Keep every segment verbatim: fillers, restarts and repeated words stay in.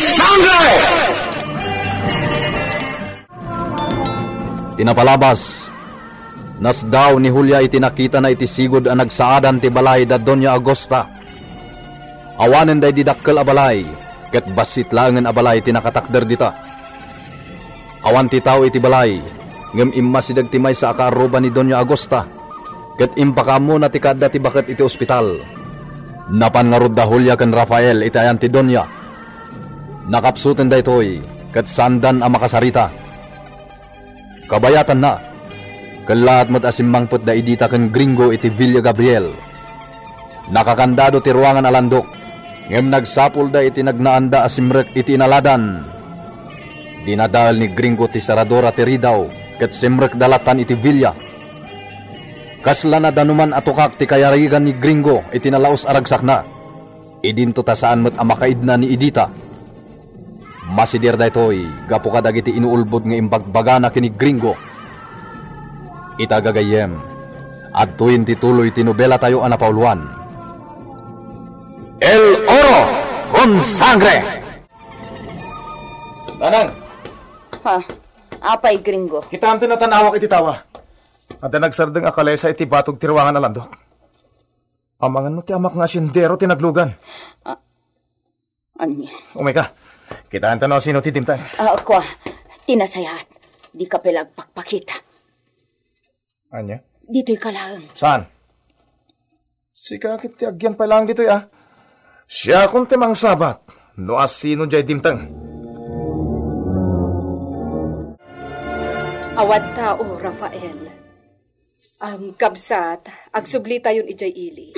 Sangre! Ti napalabas, nasdaaw ni Julia iti nakitana iti sigud a nagsaadan ti balay da Doña Augusta. Awanen daydi dakkel a balay, ket bassit laengen a balay ti nakatakder dita. Awan ti tao iti balay, ngem immasideg ti maysa a kaarruba ni Doña Augusta, ket impakaammona ti kaadda ti baket iti ospital. Napan ngarud da Julia ken Rafael iti ayan ti Doña. Nakapsuten daytoy, ket saandan a makasarita. Kabayatanna, kellaat met a simmangpet da Idita ken Gringo iti Villa Gabriel. Nakakandado ti ruangan a landok, ngem nagsapulda iti nagnaanda a simrek iti inaladan. Dinadael ni Gringo ti seradura ti ridaw ket simrekda lattan iti villa. Kasla nadanuman a tukak ti kayarigan ni Gringo iti nalaus a ragsakna. Idinto ta saan met a makaidna ni Idita. Masider daytoy gapu kadagiti inuulbod nga imbagbagana ken ni Gringo. Ita gagayyem, adtoyen ti tuloy ti nobelatayo a napauluan. El Oro con Sangre! Nanang! Ha? Apay, Gringo? Kitaem ti natan-awak iti tawa. Adda nagsardeng a kalesa iti batog ti ruangan a landok. Amangan no ti amak nga asendero ti naglugan. Ah, ania? Umay ka. Kitaenta no sino ti dimteng. Ah, kua, ti nasayaat. Dika pay la agpakpakita. Ania? Ditoy ka laeng. Saan? Sika ket ti agyan pay laeng ditoy, a. Siakon ti mangsabat no asino diay dimteng. Awan tao, Rafael. Am, kabsat, agsublitayon idiay ili.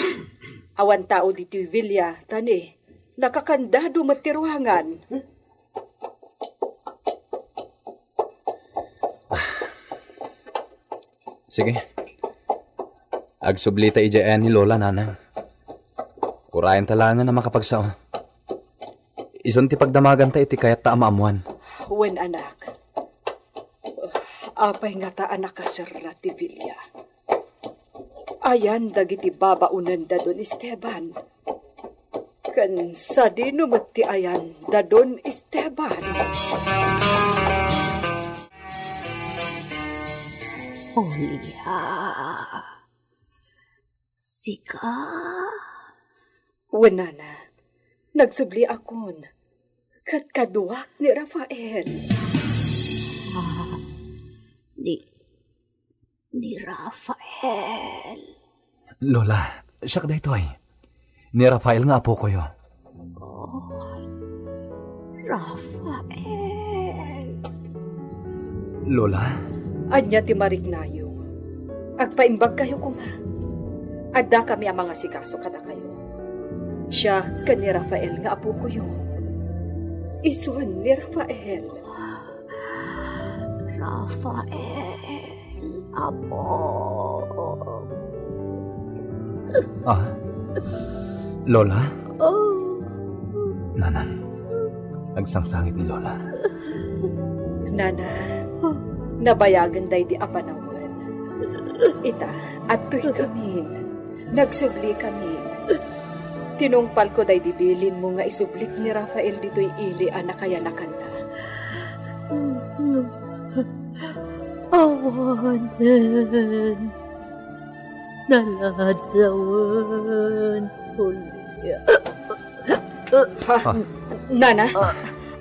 Awan tao ditoy villa, ta ni, nakakandado met ti ruangan. Sige. Agsublita idiay ayan ni Lola, Nanang. Urayenta laengen a makapagsao. Isun ti pagdamaganta iti kayatta a maammoan. Wen, anak. Apay ngata a nakaserra ti villa? Ayan dagiti babaonen da Don Esteban. Ken sadino met ti ayan da Don Esteban? Julia. Sika? Wen, nana, nagsubliakon. Ket kaduak ni Rafael. Ah, ni, ni Rafael. Lola, siak daytoy. Ni Rafael nga apokoyo. Oh, Rafael. Lola? Ania ti mariknayo? Agpaimbagkayo koma. Addakami a mangasikaso kadakayo. Siak ken ni Rafael nga apokoyo. Isun ni Rafael. Rafael. Apo. Ah? Lola? Oh. Nanang, agsangsangit ni Lola. Nana, nabayagen daydi a panawen. Ita, adtoy kamin. Nagsubli kamin. Tinungpalko daydi bilinmo nga isublik ni Rafael ditoy ili a nakayanakanna. Awanen. Naladawen, Julia. Ha? Ah. Nana? Ah.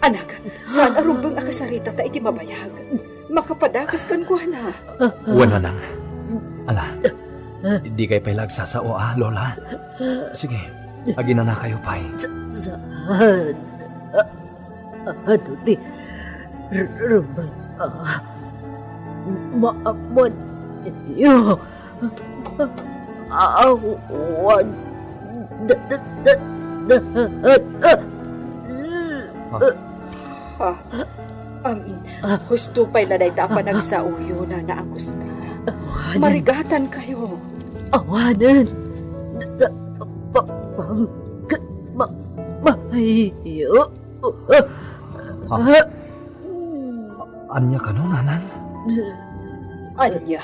Anak, saan a rumbeng a kasaritata iti mabayag? Makapadakas kenkuana. Wen, nanang. Ala, dikay pay la agsasao, a, Lola. Sige, aginanakayo pay. Sa-, saan? Adu ti r-, rumbeng a maammoanyo. Awan. Da, da, da, da, da. Ha? Um, husto pay la dayta a panagsaoyo, Nana Augusta. Awanen. Marigatankayo. Awanen. Da, da, pa, pa, ka, ma, mayo. Ha? Ania kano, nanang? Ania?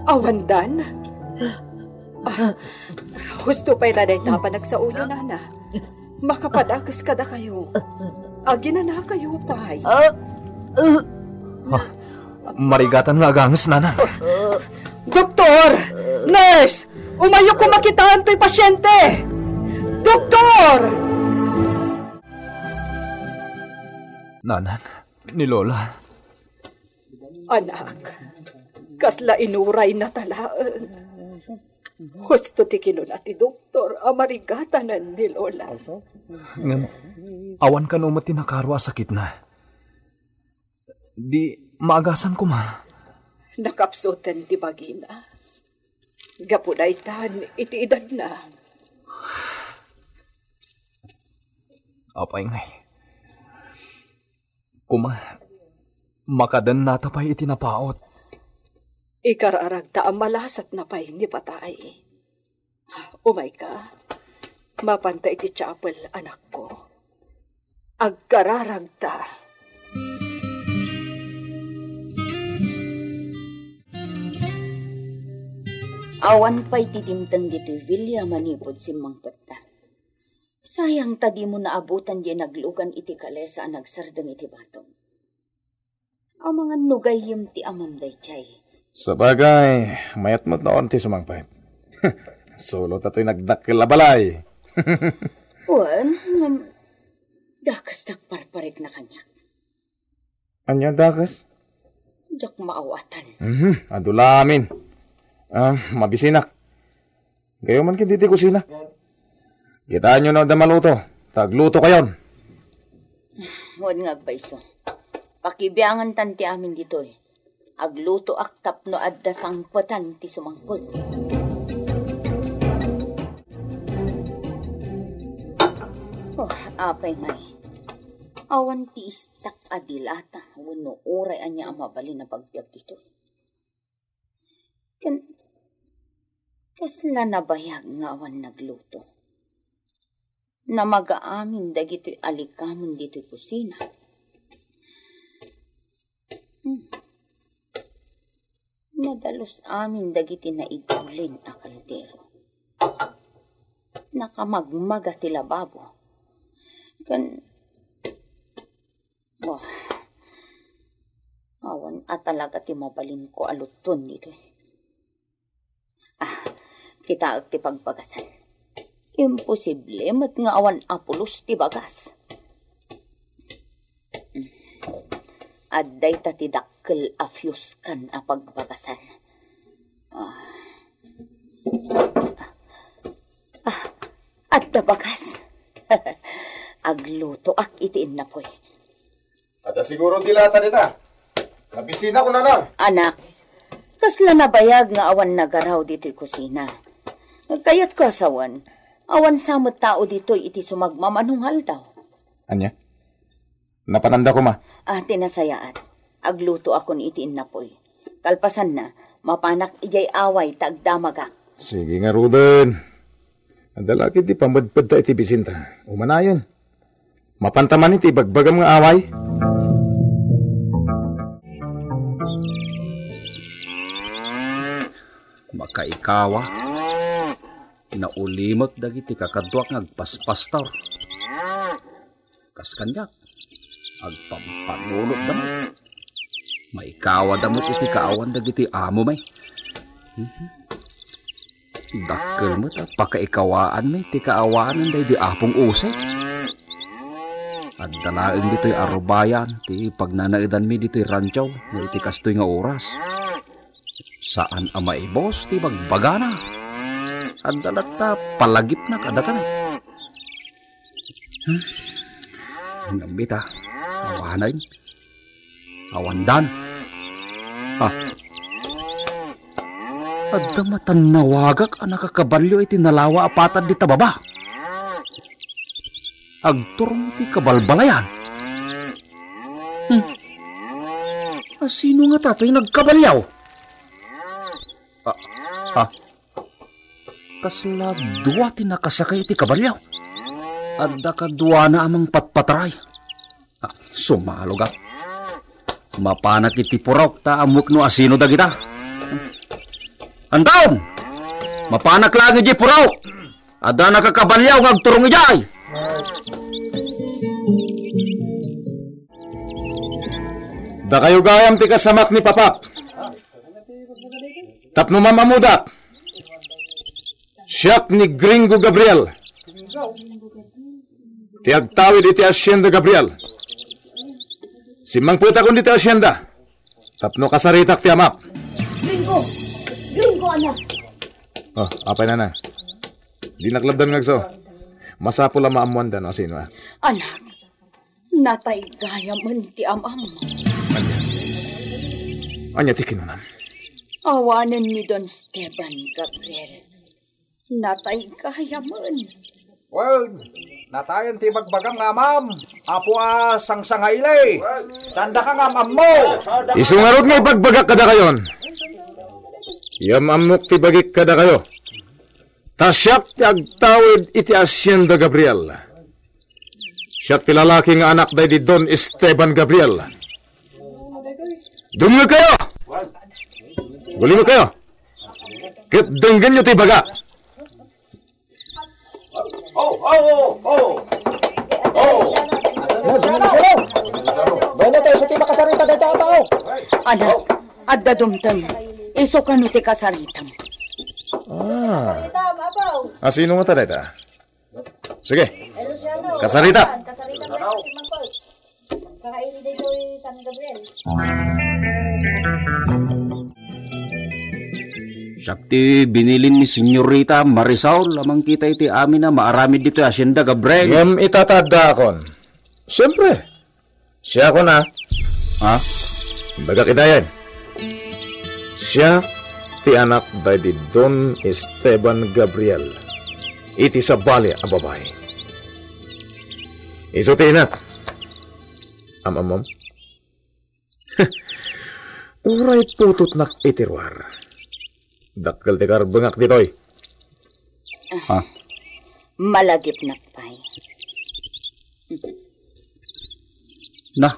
Awandan? Ah, husto pay la dayta a panagsaoyo, nana. Makapadakes kadakayo. Aginanakayo pay. Ah, ah. Ah, marigatan nga aganges, nanang. Doktor! Nurse! Umayo koma kitaen toy pasiente! Doktor! Nanang, ni Lola. Anak, kasla inurayna ta laeng. Husto ti kinuna ti doktor a marigatanen ni Lola. Ngem, awan kano met ti nakaro a sakitna. Di maagasan koma. Nakapsuten ti bagina. Gapu daytan iti edadna. Apay ngay. Koma, makadennata pay iti napaut. Ikararagta a malasatna pay ni patay. Umayka, mapanta iti chapel, anakko. Agkararagta. Awan pay ti dimteng ditoy William manipud simmangpetta. Sayang ta dimo naabutan diay naglugan iti kalesa a nagsardeng iti batog. Amangan no gayyem ti amam daydiay. Sabagay, mayat met no awan ti sumangpet. Solo ta toy nagdakkel a balay. Wen, ngem dakes ti agparparikna kaniak. Ania dakes? Diak maawatan. Mhm, adu lamin. Ah, mabisinak. Gayo man ket ditoy kusina. Kitaenyo no adda maluto, ta aglutokayon. Wen nga agpayso. Pakibiangantan ti amin ditoy. Aglutoak tapno adda sangpetan ti sumangpet. Oh, apay ngay. Awan ti istak a dilata wenno uray ania a mabalin a pagbiag ditoy. Ken, kasla nabayag nga awan nagluto. Namaga amin dagitoy alikamen ditoy kusina. Hmm. Nadalus amin dagiti naidulin a kaldero. Nakamagmaga ti lababo. Ken, oh, awan a talaga ti mabalinko a lutton ditoy. Ah, kitaek ti pagbagasan. Imposible met nga awan a pulos ti bagas. Adda ita ti dakkel a fiuskan a pagbagasan. Ah. Ah, adda bagas. Aglutoak iti innapoy. Adda siguro dilata dita. Nabisinak, nanang. Anak, kasla nabayag nga awan nagaraw ditoy kusina. Kayatko a sawen, awan sa met tao ditoy iti sumagmamano nga aldaw. Ania? Napananda koma? Ah, ti nasayaat. Aglutoakon iti innapoy. Kalpasanna, mapanak idiay away ta agdamagak. Sige ngaruden. Adda la ketdi pamedpedta iti bisinta. Umanayon. Mapanta man iti ibagbagam nga away. Makaikawa, naulimek dagiti kakaduak nga agpaspastor. Kas kaniak, agpampanunotda met. Maikawada met iti kaawan dagiti amo, may. Mhm. Dakkel met a pakaikawaanmi ti kaawanan daydi Apong Jose. Adda laeng ditoy a rubayan ti pagnanaedanmi ditoy rancho no iti kastoy nga oras. Saan a maibus ti bagbagana. Adda latta palagipna kadakami. Hmm. Ngem ita, awanen. Awandan. Ah. Adda matannawagak a nakakabalio iti nalawa a patad dita baba. Agturong ti kabalbalayan. Hmm. Asino ngata toy nagkabalio? Ah, ah. Kasla dua ti nakasakay iti kabalio. Adda kaduana a mangpatpataray. Ah, sumalogak. Mapanak iti purok ta ammoek no asino dagita. Anton! Mapanak laeng iti purok! Adda nakakabalio nga agturong idiay. Dakayo gayam ti kasamak ni Papak. Tapno mam-ammodak, siak ni Gringo Gabriel, ti agtawid iti Hacienda Gabriel. Simmangpetakon ditoy hacienda tapno kasaritak ti amak. Gringo! Gringo, anak! Oh, apay, nana? Dinak labdan nga agso. Masapul a maammoanda no asino, ah. Anak, natay gayamen ti amam. Ania? Ania ti kinunam? Awanen ni Don Esteban, Gabriel. Natay gayamen. Wen, natayen ti ibagbagam nga amam, Apo a Sangsangaili. Saan daka nga am-ammo? Isu ngarud nga ibagbagak kadakayon. Yam-ammok ti bagik kadakayo. Ta siak ti agtawid iti Hacienda Gabriel. Siak ti lalaki nga anak daydi Don Esteban Gabriel. Dumngegkayo! Gulimekkayo! Ket denggenyo ti ibagak. Oh, oh, oh, oh. Oh. Dayta ti makasarita dayta a tao. Anak, adda dumteng. Isu kano ti kasaritam. Ah. Asino ngata dayta? Sige. Kasarita. Kasarita. Sa kaili daytoy San Gabriel. Siak ti binilin ni Senyorita Marisol a mangkita iti amin a maaramid ditoy Hacienda Gabriel. Ngem ita ta addaakon. Siempre, siakon a. Ha? Imbagak itayen. Siak ti anak daydi Don Esteban Gabriel iti sabali a babai. Isu ti inak. Am-ammom? Uray putotnak iti ruar. Dakkel ti karbengak ditoy. Ha? Malagipnak pay. Na,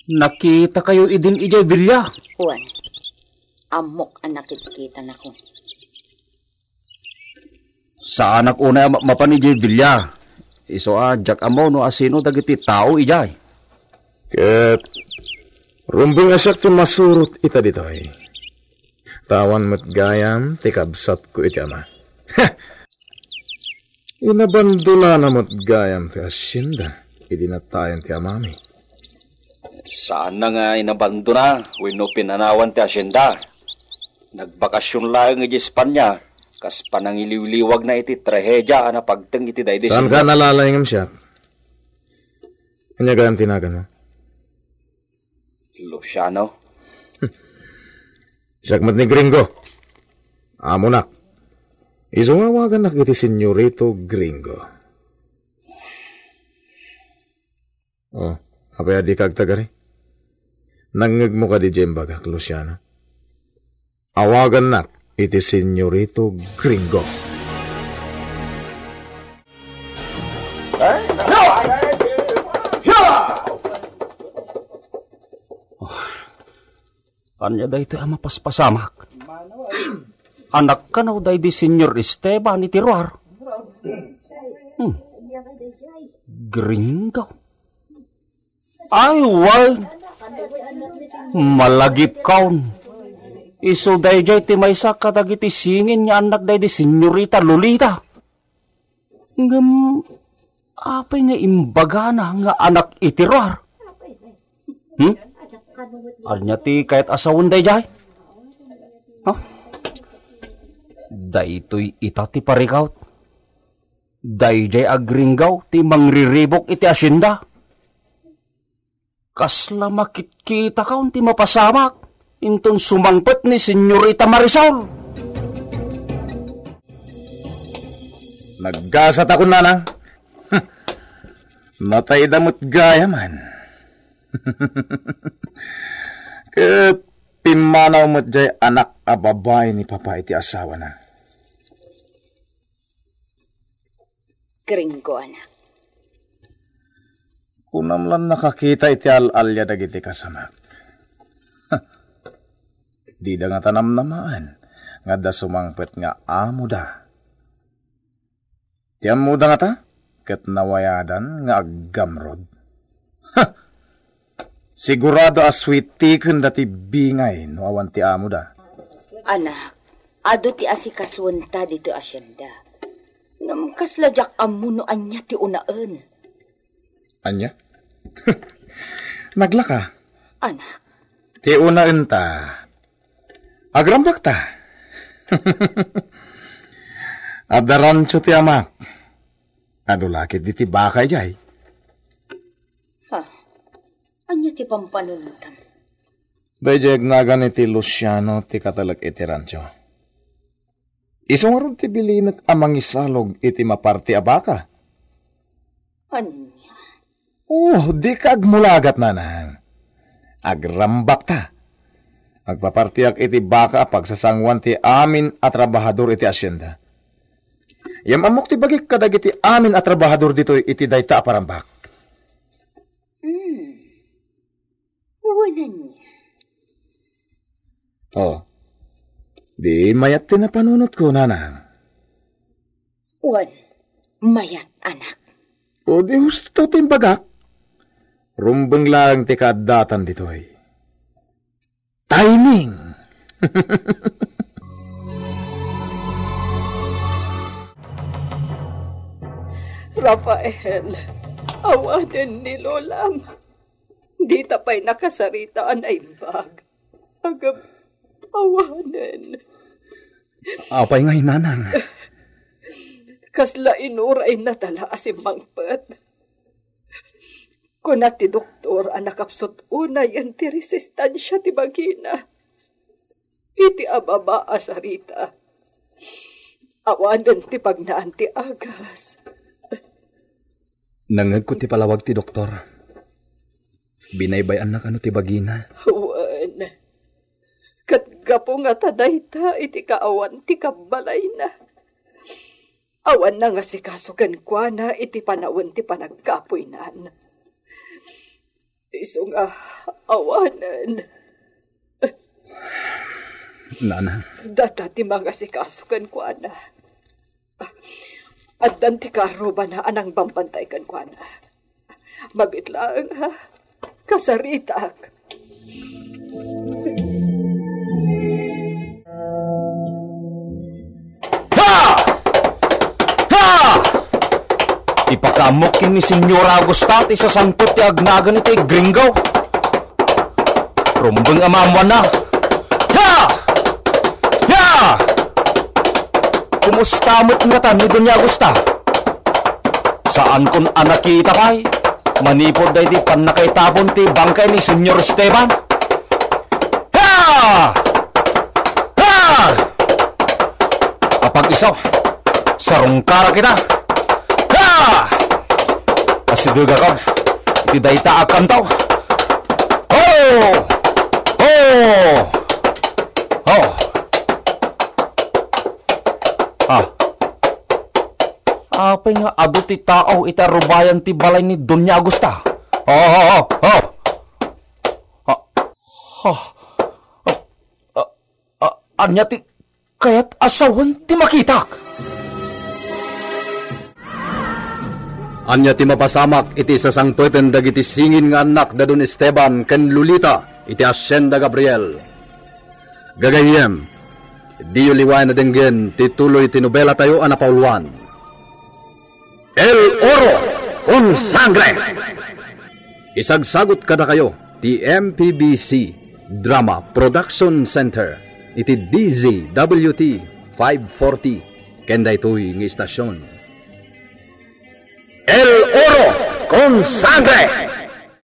nakitakayo idin idiay villa? Wen, ammok a nakitkitanakon. Saanak unay a ma-, mapan idiay villa. Isu a diak ammo no asino dagiti tao idiay. Ket rumbeng a siak ti masurot ita ditoy. Ta awan met gayam ti kabsatko iti ama. Inabandonana met gayam ti hacienda idi natayen ti amami. Saanna nga inabandona wenno pinanawan ti hacienda. Nagbakasyon laeng idiay Espanya, kas panangiliwliwagna iti trahedia a napagteng iti daydi Saan ka Senyor. Nalalaing ngem siak? Ania gayam ti naganmo? Luciano. Siak met ni Gringo. Amonak. Isu nga awagannak iti Senyorito Gringo. Oh, apay a dika agtagari? Nangngegmo kadi diay imbagak, Luciano? Awagannak iti Senyorito Gringo. Ania daytoy a mapaspasamak? Anak kano daydi Senyor Esteban iti ruar? Hmm. Gringo. Ay, wen. Malagipkon. Isu daydiay ti maysa kadagiti singin nga annak daydi Senyorita Lolita. Ngem apay nga imbagana nga anak iti ruar? Hmm? Ania ti kayat a sawen daydiay? Ha? Daytoy ita ti parikawt. Daydiay a Gringo ti mangriribuk iti hacienda. Kasla makitkitakon ti mapasamak inton sumangpet ni Senyorita Marisol. Naggasat a kunana. Natayda met gayamen. Ket pimmanaw met diay anak a babai ni Papa iti asawana. Gringo, anak. Kunam lan nakakita iti al-alia dagiti kasamak. Dida ngata namnamaen nga adda sumangpet nga amoda. Ti ammoda ngata, ket nawayadan nga aggamrod. Ha! Sigurado a suwitiken dati bingay no awan ti amoda. Anak, adu ti asikasuenta ditoy asyenda. Ngem kasla diak ammo no ania ti unaen. Ania? Naglaka? Anak. Ti unaenta, agrambakta. Adda rancho ti amak. Adu la ketdi ti baka idiay. Ha? Ania ti pampanunotam? Daydiay agnagan iti Luciano ti katalek iti rancho. Isu ngarud ti bilinek a mangisalog iti maparti a baka. Ania? Oh, dika agmulagat, nanang. Agrambakta. Agpapartiak iti baka a pagsasangoan ti amin a trabahador iti asyenda. Ngem ammok ti bagik kadagiti amin a trabahador ditoy iti dayta a parambak. Hmm. Wen ania? Oh. Di mayat ti napanunotko, nanang. Wen, mayat, anak. O di husto ti imbagak. Rumbeng laeng ti kaaddatan ditoy. Timing! Rafael, awanen ni Lolam. Dita pay nakasarita a naimbag. Agam, awanen. Apay ngay, nanang? Kasla inurayna tala a simmangpet. Kuna ti doktor a nakapsut unayen ti resistansia ti bagina. Iti ababa a sarita, awanen ti pagnaan ti agas. Nangngegko ti palawag ti doktor. Binaybay-anna kano ti bagina? Wen. Ket gapu ngata dayta iti kaawan ti kabbalayna. Awan nangasikaso kenkuana iti panawen ti panagkapuynan. Isu nga awanen. Nanang. Data ti mangasikaso kenkuana. Addan ti karrubana a nangbambantay kenkuana. Mabiit laeng, ha? Kasaritak. Ha! Ha! Ipakaammok ken ni Señora Augusta ti sasangpet ti agnagan iti Gringo. Rumbeng a maammoanna. Ha! Ha! Kumusta met ngata ni Doña Augusta? Saankon a nakita pay manipud daydi pannakaitapon ti bangkay ni Señor Esteban. Ha! Ha! Apag-isu, sarungkara kita. Ha! Asidegakon iti dayta a kanto. Ho! Ho! Ho! Ah. Apay nga adu ti tao iti arubayan ti balay ni Doña Augusta? Oh, oh, oh, oh. Ah, ah, ah, ah, ania ti kayat a sawen ti makitak? Ania ti mapasamak iti sasangpeten dagiti singin nga annak da Don Esteban ken Lolita iti Hacienda Gabriel? Gagayyem, diyo liwayan a denggen ti tuloy ti nobelatayo a napauluan, El Oro con Sangre. Isagsagut kadakayo ti M P B C Drama Production Center iti D Z W T five forty ken daytoy nga istasion. El Oro con Sangre.